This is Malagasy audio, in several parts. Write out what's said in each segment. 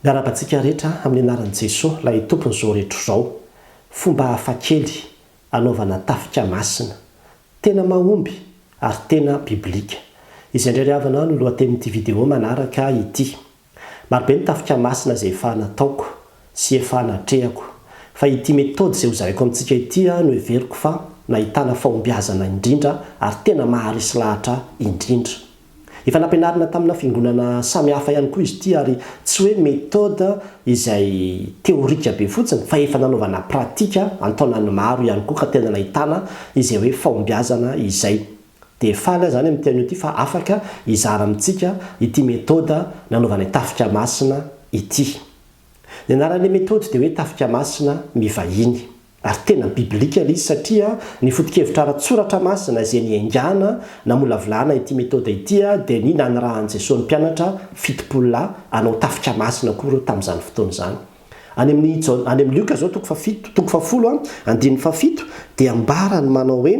Miarahaba antsika rehetra amin'ny anaran'i Jesoa ilay Tompon'izao rehetra izao. Fomba hafakely anaovana tafika masina. Tena mahomby ary tena biblika. Izay indray ry havana no lohatenin'ity video manaraka ity. Marobe ny tafika masina izay efa nataoko sy efa natrehako. Fa ity méthode izay hozaraiko amintsika ity no heveriko fa nahitana fahombiazana indrindra ary tena maharesy lahatra indrindra. Efa nampianarina tamina fiangonana samihafa ihany koa izy ity ary tsy hoe méthode izay théorique be fotsiny fa efa nanaovana pratique an-taonany maro ihany koa ka tena nahitana izay hoe fahombiazana izay. Dia faly aho izany amin'ity anio ity fa afaka hizara amintsika ity méthode nanaovanay tafika masina ity. Ny anaran'ilay méthode dia hoe tafika masina mivahiny. Ary tena biblika ilay izy satria ny foto-kevitra ara-tsoratra masina izay niaingàna namolavolana ity méthode ity dia ny nanirahan'i Jesoa ny mpianatra 70 lahy hanao tafika masina koa ireo tamin'izany fotoana izany. Any amin'ny Jaona, any amin'ny Lioka izao toko fahafito, toko fahafolo andininy fahafito dia ambarany manao hoe,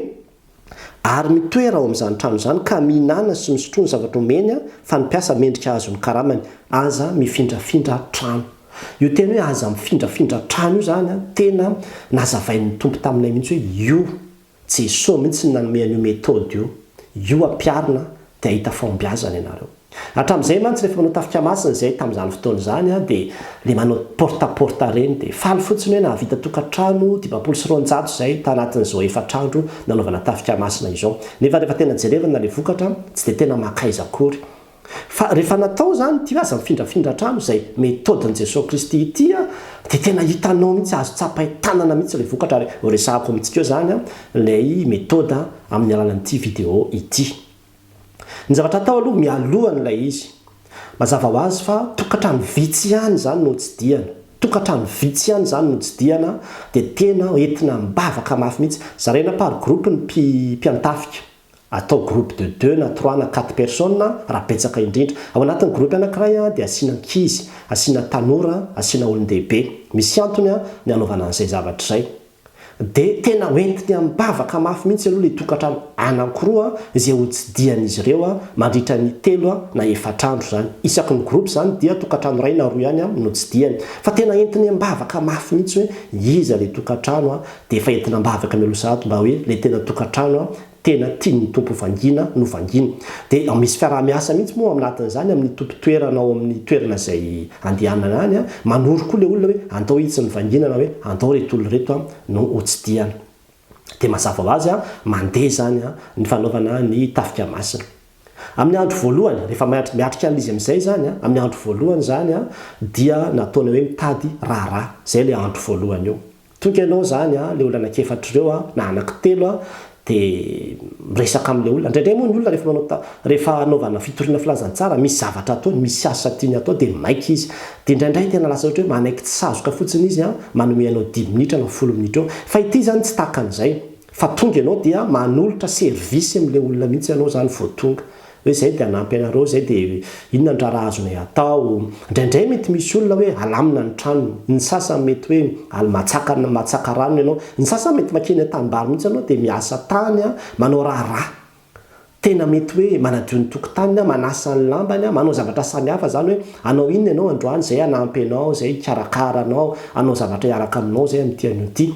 Ary mitoera ao amin'izany trano izany ka mihinàna sy misotroa ny zavatra omeny fa ny mpiasa mendrika hahazo ny karamany. Aza mifindrafindra trano. Io teny hoe aza mifindrafindra trano io izany tena nazavain'ny Tompo taminay mihitsy hoe io, Jesoa mihitsy no nanome an'io méthode io. Io ampiharina dia hahita fahombiazana ianareo. Hatramin'izay mantsy rehefa manao tafika masina izay tamin'izany fotoana izany aho dia ilay manao porte à porte ireny dia faly fotsiny hoe nahavita tokantrano 250 izay tanatin'izao efatra andro nanaovana tafika masina izao. Nefa rehefa tena jerevana ilay vokatra tsy dia tena mankaiza akory. Fa rehefa natao izany ity hoe aza mifindrafindra trano izay méthode-n'i Jesoa Kristy ity dia tena hitanao mihitsy azo tsapain-tanana mihitsy ilay vokatra ary horesahako amintsika eo izany ilay méthode amin'ny alalan'ity vidéo ity. Ny zavatra atao aloha mialohan'ilay izy. Mazava ho azy fa tokantrano vitsy ihany izany no hotsidihana. Tokantrano vitsy ihany izany no hotsidihana dia tena entina am-bavaka mafy mihitsy. Zaraina par groupe ny mpiantafika. Atao groupe de deux na trois na quatre personnes raha betsaka indrindra. Ao anatin'ny groupe anankiray dia asiana ankizy, asiana tanora, asiana olon-dehibe. Misy antony ny hanaovana an'izay zavatra izay. Dia tena hoentiny amim-bavaka mafy mihitsy aloha ilay tokantrano anankiroa izay hotsidihan'izy ireo mandritra ny telo na efatra andro izany. Isaky ny groupe izany dia tokantrano iray na roa ihany no tsidihany. Fa tena entiny am-bavaka mafy mihitsy hoe iza ilay tokantrano dia efa entina am-bavaka mialoha sahady mba hoe ilay tena tokantrano tena tian'ny Tompo vangiana no vangiana. Dia misy fiaraha-miasa mihitsy moa ao anatin'izany amin'ny tompon-toerana ao amin'ny toerana izay andehanana any, manoro koa ilay olona hoe andao itsy no vangiana na hoe andao ireto olona ireto no hotsidihana. Dia mazava ho azy mandeha izany ny fanaovana ny tafika masina. Amin'ny andro voalohany, rehefa miatrika an'izy amin'izay izany, amin'ny andro voalohany izany dia nataony hoe mitady raharaha, izay ilay andro voalohany io. Tonga ianao izany an, ilay olona anankiefatra ireo an, na anankitelo an, dia miresaka amin'ilay olona. Indraindray moa ny olona rehefa manao ta, rehefa anaovana fitoriana filazantsara, misy zavatra ataony, misy asa tiany atao dia maika izy. Dia indraindray tena lasa ohatra hoe manaiky tsy sazoka fotsiny izy an, manome anao dimy minitra na folo minitra eo. Fa ity izany tsy tahaka an'izay. Fa tonga ianao dia manolotra service amin'ilay olona mihitsy ianao izany vao tonga. Hoe izay dia hanampy anareo izay dia inona ny raharaha azonay atao. Indraindray mety misy olona hoe alamina ny tranony, ny sasany mety hoe al matsaka matsaka rano ianao, ny sasany mety makeny an-tanimbary mihitsy ianao dia miasa tany manao raharaha. Tena mety hoe manadio ny tokotaniny manasa ny lambany manao zavatra samihafa izany hoe hanao inona ianao androany izay hanampy anao, izay hikarakara anao, hanao zavatra hiaraka aminao izay amin'ity anio ity.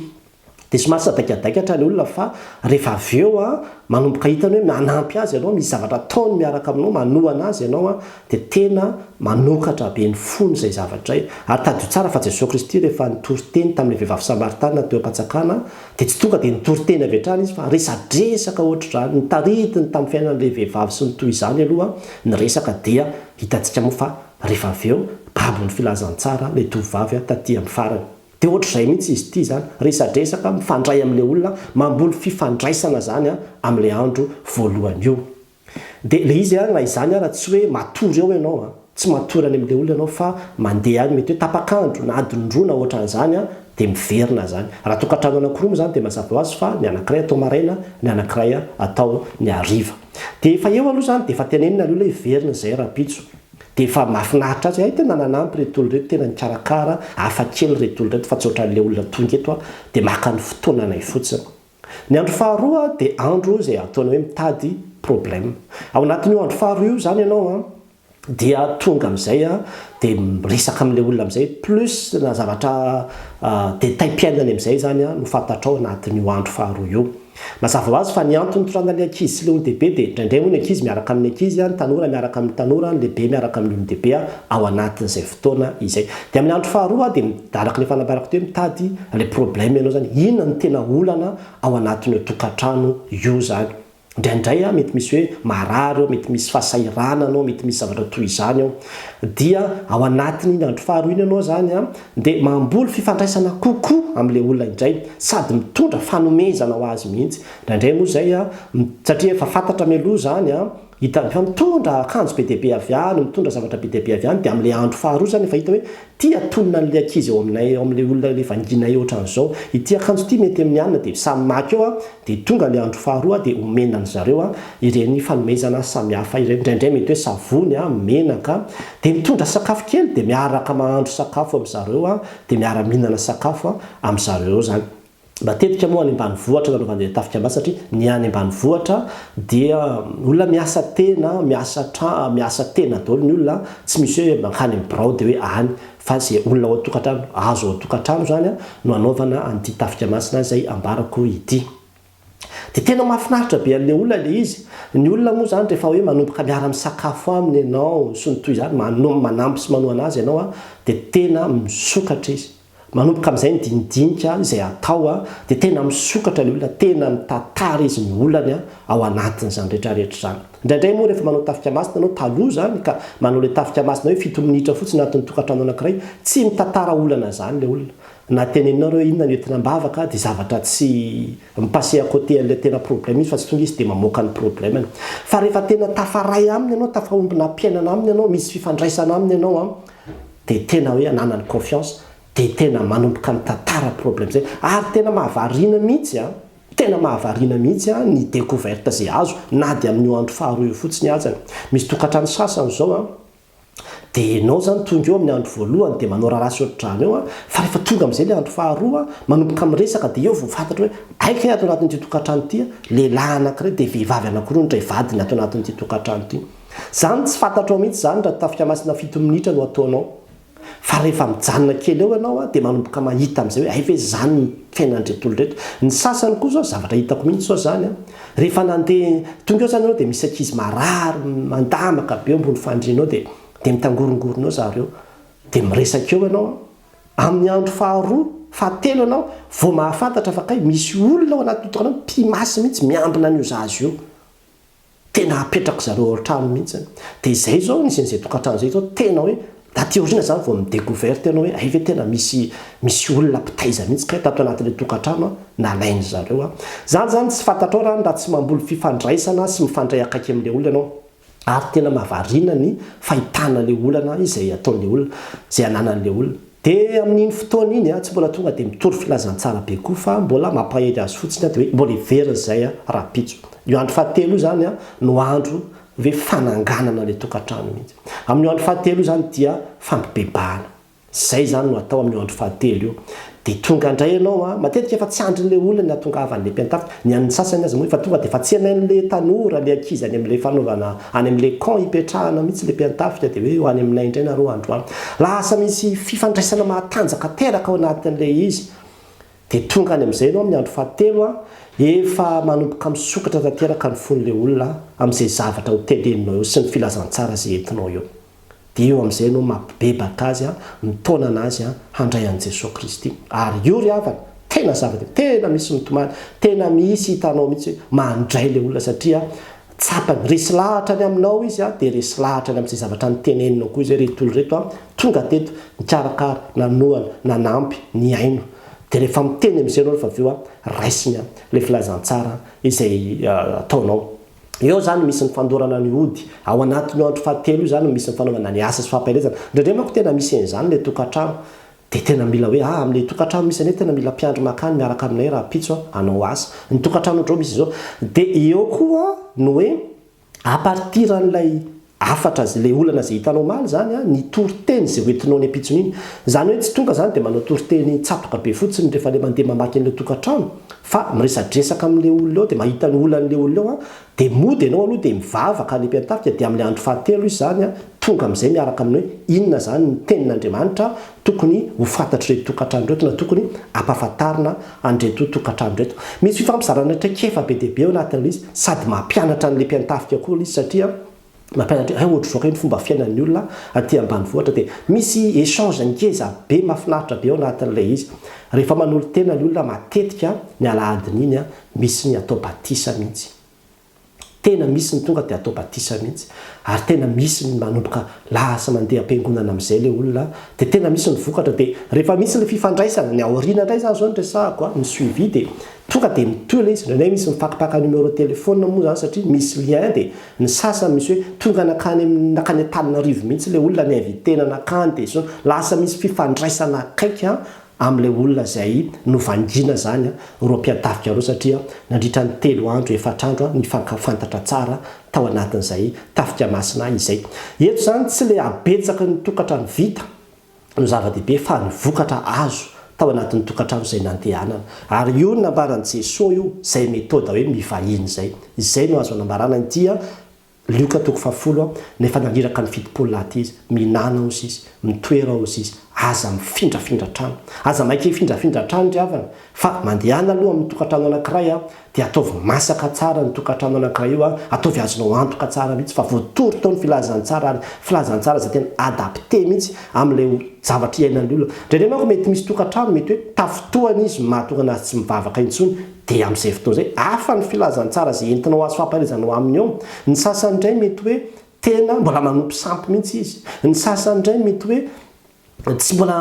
Dia somary sadaikadaikatra ilay olona fa rehefa avy eo an, manomboka hitany hoe manampy azy ianao, misy zavatra ataony miaraka aminao, manohana azy ianao an, dia tena manokatra be ny fony izay zavatra izay. Ary tadidio tsara fa Jesoa Kristy rehefa nitory teny tamin'ilay vehivavy samaritana teo am-patsakana dia tsy tonga dia nitory teny avy hatrany izy fa resadresaka ohatr'izany, notaritiny tamin'ny fiainan'ilay vehivavy sy ny toy izany aloha ny resaka dia hitantsika moa fa rehefa avy eo babo ny filazantsara ilay tovovavy taty amin'ny farany. Dia ohatr'izay mihitsy izy ity izany, resadresaka, mifandray amin'ilay olona, mamboly fifandraisana izany amin'ilay andro voalohany io. Dia ilay izy na izany ara tsy hoe matory eo ianao an, tsy matory any amin'ilay olona ianao fa mandeha any, mety hoe tapak'andro na adiny roa na ohatran'izany an, dia miverina izany. Raha tokantrano anankiroa moa izany dia mazava ho azy fa ny anankiray atao maraina, ny anankiray atao ny hariva. Dia efa eo aloha izany dia efa tenenina aloha ilay hiverina izay rahampitso. Dia efa mahafinaritra azy, hay tena nanampy ireto olona ireto, tena nikarakara, hafa kely ireto olona ireto fa tsy ohatran'ilay olona tonga eto dia maka ny fotoananay fotsiny. Ny andro faharoa dia andro izay ataony hoe mitady problème. Ao anatin'io andro faharoa io izany ianao an, Dia tonga amin'izay an, dia miresaka amin'ilay olona amin'izay, plus na zavatra détail-piainany amin'izay izany an no fantatrao anatin'io andro faharoa io. Mazava ho azy fa ny antony nitorana ilay ankizy sy ilay olon-dehibe dia indraindray moa ny ankizy miaraka amin'ny ankizy an, ny tanora miaraka amin'ny tanora, ny lehibe miaraka amin'ny olon-dehibe an, ao anatin'izay fotoana izay. Dia amin'ny andro faharoa dia araka ilay fanambarako teo mitady ilay problème ianao izany, inona no tena olana ao anatin'io tokantrano io izany. Indraindray mety misy hoe marary ao, mety misy fahasahiranana ao, mety misy zavatra toy izany ao. Dia ao anatin'iny andro faharoa iny ianao izany dia mamboly fifandraisana kokoa amin'ilay olona indray, sady mitondra fanomezana ho azy mihitsy. Indraindray moa izay satria efa fantatra mialoha izany, hita fa mitondra akanjo be dia be avy any, mitondra zavatra be dia be avy any, dia amin'ilay andro faharoa izany efa hita hoe Ity atonona an'ilay ankizy eo aminay, eo amin'ilay olona ilay vangianay ohatran'izao. Ity akanjo ity mety amin'ny anona dia samy maka eo dia tonga ilay andro faharoa dia omena an-dry zareo ireny fanomezana samihafa ireny. Indraindray mety hoe savony, menaka. Dia mitondra sakafo kely dia miaraka mahandro sakafo amin-dry zareo dia miara-mihinana sakafo amin-dry zareo eo izany. Matetika moa any ambanivohitra no anaovana ilay tafika ambany satria ny any ambanivohitra dia olona miasa tena, miasa tra, miasa tena daholo ny olona, tsy misy hoe mankany amin'ny birao dia hoe any fa izay olona ao an-tokantrano, azo ao an-tokantrano izany no anaovana an'ity tafika masina izay ambarako ity. Dia tena mahafinaritra be an'ilay olona ilay izy. Ny olona moa izany rehefa hoe manomboka miara-misakafo aminy ianao sy ny toy izany, manampy sy manohana azy ianao dia tena misokatra izy. Manomboka amin'izay ny dinidinika izay atao dia tena misokatra ilay olona, tena mitantara izy ny olany ao anatin'izany rehetra rehetra izany. Indraindray moa rehefa manao tafika masina ianao, taloha izany ka manao ilay tafika masina hoe fito minitra fotsiny anatin'ny tokantrano anankiray, tsy mitantara olana izany ilay olona. Na teneninao hoe inona no entina am-bavaka dia zavatra tsy mi-passer à côté an'ilay tena problème izy fa tsy tonga izy dia mamoaka ny problème-ny. Fa rehefa tena tafaray aminy ianao, tafaombona am-piainana aminy ianao, misy fifandraisana aminy ianao an, dia tena hoe ananany confiance dia tena manomboka mitantara problème zay ary tena mahavariana mihitsy an, tena mahavariana mihitsy an ny decouverte zay azo na dia amin'io andro faharoa io fotsiny azany. Misy tokantrano sasany zao an, dia enao zany tonga eo amin'ny andro voalohany dia manao raharaha sy ohatr'izany eo an, fa rehefa tonga amin'izay ilay andro faharoa an, manomboka miresaka dia eo vao fantatra hoe hay kay ato anatin'ity tokantrano ity an, lehilahy anankiray dia vehivavy anankiroa no indray vadiny ato anatin'ity tokantrano ity. Zany tsy fantatrao mihitsy zany raha tafika masina fito minitra no ataonao. Fa rehefa mijanona kely eo ianao dia manomboka mahita amin'izay hoe hay ve zany ny fiainan'ireto olona ireto. Ny sasany koa zao zavatra hitako mihitsy zao zany an, rehefa nandeha tonga eo zany ianao dia misy ankizy marary mandamaka be eo ambony fandriana eo dia dia mitangorongorona eo zareo. Dia miresaka eo ianao an, amin'ny andro faharoa, fahatelo ianao vao mahafantatra fa kay misy olona ao anatin'io tokantrano mpimasy mihitsy miambina an'io zaza io. Tena apetrako zareo ao an-trano mihitsy. Dia izay izao nisy an'izay tokantrano izay izao tena hoe taty aoriana izany vao mi-decouverte ianao hoe hay ve tena misy misy olona mpitaiza mihitsy kay tato anatin'ilay tokantrano an, nalain-dry zareo an. Izany izany tsy fantatrao raha raha tsy mamboly fifandraisana sy mifandray akaiky amin'ilay olona ianao. Ary tena mahavariana ny fahitana ilay olana izay ataon'ilay olona, izay ananan'ilay olona. Dia amin'iny fotoana iny tsy mbola tonga dia mitory filazantsara be koa fa mbola mampahery azy fotsiny aho dia hoe mbola hiverina izay rahampitso. Io andro fahatelo io izany no andro hoe fananganana ilay tokantrano mihitsy. Amin'io andro fahatelo io izany dia fampibebahana. Izay izany no atao amin'io andro fahatelo io. Dia tonga indray ianao an, matetika efa tsy andrin'ilay olona ny hahatongavan'ilay mpiantafika, ny an'ny sasany aza moa efa tonga dia efa tsenain'ilay tanora, ilay ankizy any amin'ilay fanaovana, any amin'ilay camp ipetrahana mihitsy ilay mpiantafika dia hoe ho any aminay indray nareo androany. Lasa misy fifandraisana mahatanjaka teraka ao anatin'ilay izy. Dia tonga any amin'izay ianao amin'ny andro fahatelo an, efa manomboka misokatra tanteraka ny fon'ilay olona amin'izay zavatra ho teneninao eo sy ny filazantsara izay entinao eo. Dia eo amin'izay ianao mampibebaka azy, mitaonana azy handray an'i Jesoa Kristy. Ary io ry havana, tena zava-dehibe, tena misy mitomany, tena misy hitanao mihitsy hoe mandray ilay olona satria tsapany, resy lahatra ny aminao izy dia resy lahatra ny amin'izay zavatra noteneninao koa izy hoe ireto olona ireto tonga teto nikarakara, nanohana, nanampy, nihaino. Dia rehefa miteny amin'izay ianao rehefa avy eo, raisiny ilay filazantsara izay ataonao. Eo izany misy ny fandorana ny ody. Ao anatin'io andro fahatelo io izany no misy ny fanaovana ny asa sy fampaherezana. Indraindray manko tena misy an'izany ilay tokantrano. Dia tena mila hoe, ah, amin'ilay tokantrano misy anay tena mila mpiandry mankany miaraka aminay rahampitso hanao asa. Ny tokantrano ohatr'izao misy izao. Dia eo koa ny hoe à partir an'ilay hafatra, ilay olana izay hitanao omaly izany, ny toriteny izay hoentinao ny ampitson'iny. Izany hoe tsy tonga izany dia manao toriteny tsatoka be fotsiny rehefa ilay mandeha mamaky an'ilay tokantrano. Fa miresadresaka amin'ilay olona eo dia mahita ny olan'ilay olona eo an, dia mody ianao aloha dia mivavaka any am-piantafika dia amin'ilay andro fahatelo izy izany an, tonga amin'izay miaraka amin'ny hoe inona izany ny tenin'Andriamanitra tokony ho fantatr'ireto tokantrano ireto na tokony hampahafantarina an'ireto tokantrano ireto. Misy fifampizarana traikefa be dia be ao anatin'ilay izy sady mampianatra an'ilay mpiantafika koa ilay izy satria mampianatra hoe hay ohatr'izao kay ny fomba fiainan'ny olona aty ambanivohitra dia misy échange ngeza be mahafinaritra be ao anatin'ilay izy. Rehefa manolo-tena ny olona matetika ny alahadin'iny misy ny atao batisa mihitsy. Tena misy ny tonga dia atao batisa mihitsy ary tena misy ny manomboka lasa mandeha am-piangonana amin'izay ilay olona dia tena misy ny vokatra dia rehefa misy ilay fifandraisana, ny aoriana indray izany izao no resahako an, ny suivi dia tonga dia mitohy ilay izy, indraindray misy mifakimpaka numéro téléphone moa izany satria misy lien dia ny sasany misy hoe tonga nankany amin'ny nankany Antananarivo mihitsy ilay olona ni-inviter-na nankany dia izao, lasa misy fifandraisana akaiky an amin'ilay olona izay novangiana izany ireo mpiantafika ireo satria nandritra ny telo andro, efatra andro nifankafantatra tsara tao anatin'izay tafika masina izay. Eto izany tsy ilay habetsaky ny tokantrano vita no zava-dehibe fa ny vokatra azo tao anatin'ny tokantrano izay nandehanana. Ary io nambaran'i Jesoa io, izay méthode hoe mivahiny izay. Izay no azo anambarana ity Lioka toko fahafolo, Nefa naniraka ny 70 lahy ity izy, Mihinàna, hozy izy, mitoera, hozy izy, aza mifindrafindra trano. Aza maika hifindrafindra trano ry havana, fa mandehana aloha amin'ny tokantrano anankiray, dia ataovy masaka tsara ny tokantrano anankiray io, ataovy azonao antoka tsara mihitsy fa voatory tao ny filazantsara, ary filazantsara izay tena adapté mihitsy amin'ilay zavatra iainan'ny olona. Indraindray manko mety misy tokantrano mety hoe tafintohana izy mahatonga anazy tsy mivavaka intsony, Dia amin'izay fotoana izay, hafa ny filazantsara izay entinao azo fampaherezana ao aminy ao. Ny sasany indray mety hoe tena mbola manompo sampy mihitsy izy. Ny sasany indray mety hoe tsy mbola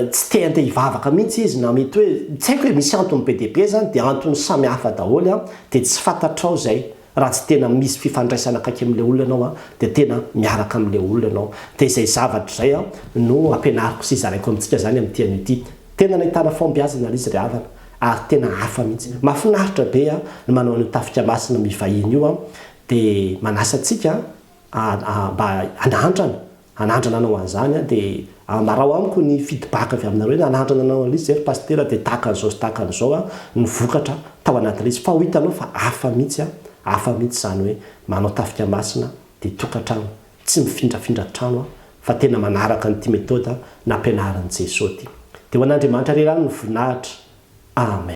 tsy te handeha hivavaka mihitsy izy na mety hoe tsy haiko e, misy antony be dia be izany dia antony samy hafa daholo an, dia tsy fantatrao izay raha tsy tena misy fifandraisana akaiky amin'ilay olona ianao an, dia tena miaraka amin'ilay olona ianao. Dia izay zavatra izay an no ampianariko sy zaraiko amintsika izany amin'ity anio ity. Tena nahitana fahombiazana ilay izy ry havana ary tena hafa mihitsy. Mahafinaritra be ny manao an'io tafika masina mivahiny io dia manasa antsika mba hanandrana, hanandrana hanao an'izany dia ambarao amiko ny feedback avy aminareo hoe nanandrana nanao an'ilay izy izay ry pasitera dia tahaka an'izao sy tahaka an'izao ny vokatra tao anatin'ilay izy fa ho hitanao fa hafa mihitsy, hafa mihitsy izany hoe manao tafika masina dia tokantrano Tsy mifindrafindra trano aho fa tena manaraka an'ity méthode nampianarin'i Jesoa ity. Dia ho an'Andriamanitra irery ihany ny voninahitra. Amen.